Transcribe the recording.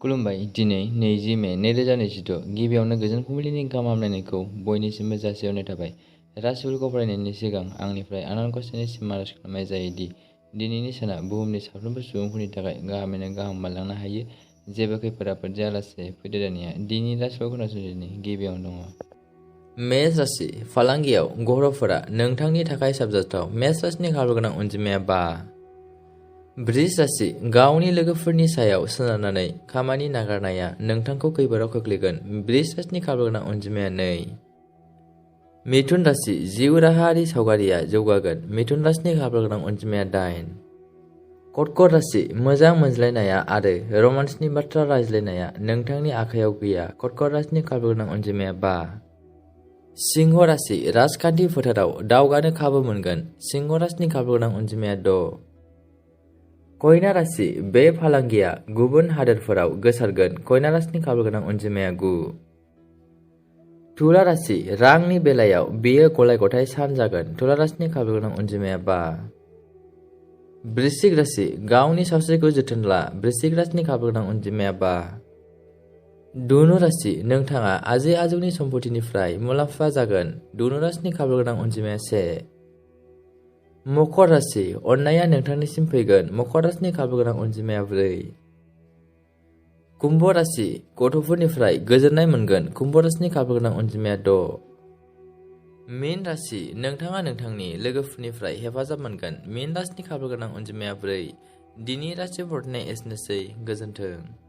खुलुमबाय। दिनै 20 मे 2026 गिबियावनो गोजोन फुंबिलिनि गाहाम हामलायनायखौ बयनिसिमबो जासिहरनाय थाबाय। राशिफोरखौ फरायनायनि सिगां आंनिफ्राय आनान गसाइनिसिम आरज खालामनाय जायोदि दिनैनि साना बुहुमनि साफ्रोमबो सुबुंफोरनि थाखाय गाहामैनो गाहाम बारलांनो हायो। जेबो खैफोद आफोद जायालासे फैदो दानिया दिनैनि राशिफोरखौ खोनासंनायनि गिबियावनो दङ। मेष राशि फालांगियाव ग्रहफोरा नोंथांनि थाखाय साबजाथाव। मेष राशिनि खाफाल गोनां अनजिमाया 5। वृष राशि गावनि लोगोफोरनि सायाव सोनारनानै खामानि नागारनाया नोंथांखौ खैफोदाव खोख्लैगोन। वृष राशिनि खाफाल गोनां अनजिमाया 2। मिथुन राशि जिउ राहायारि सावगारिया जौगागोन। मिथुन राशिनि खाफाल गोनां अनजिमाया 8। कर्कट राशि मोजां मोनज्लायनाया आरो रमान्सनि बाथ्रा रायज्लायनाया नोंथांनि आखायाव गैया। कर्कट राशिनि खाफाल गोनां अनजिमाया 5। सिंह राशि राजखान्थि फोथाराव दावगानो खाबु मोनगोन। सिंह राशिनि खाफाल गोनां अनजिमाया 6। कन्या राशि बे फालांगिया गुबुन हादोरफोराव गोसारगोन। कन्या राशिनि खाफाल गोनां अनजिमाया 9। तुला राशि रांनि बेलायाव बेयो गलाय-गथाय सान जागोन। तुला राशिनि खाफाल गोनां अनजिमाया 5। वृश्चिक राशि गावनि सावस्रिखौ जोथोन ला। वृश्चिक राशिनि खाफाल गोनां अनजिमाया 5। धनु राशि नोंथाङा आजै-आजौनि सम्पथिनिफ्राय मुलाम्फा जागोन। धनु राशिनि खाफाल गोनां अनजिमाया 1। मकर राशि अननाया नोंथांनिसिम फैगोन। मकर राशिनि खाफाल गोनां अनजिमाया 4। कुम्भ राशि गथ'फोरनिफ्राय गोजोननाय मोनगोन। कुम्भ राशिनि खाफाल गोनां अनजिमाया 6। मीन राशि नोंथाङा नोंथांनि लोगोफोरनिफ्राय हेफाजाब मोनगोन। मीन राशिनि खाफाल गोनां अनजिमाया 4। दिनै राशिफोर फरायनाया एसेनोसै। गोजोन्थों।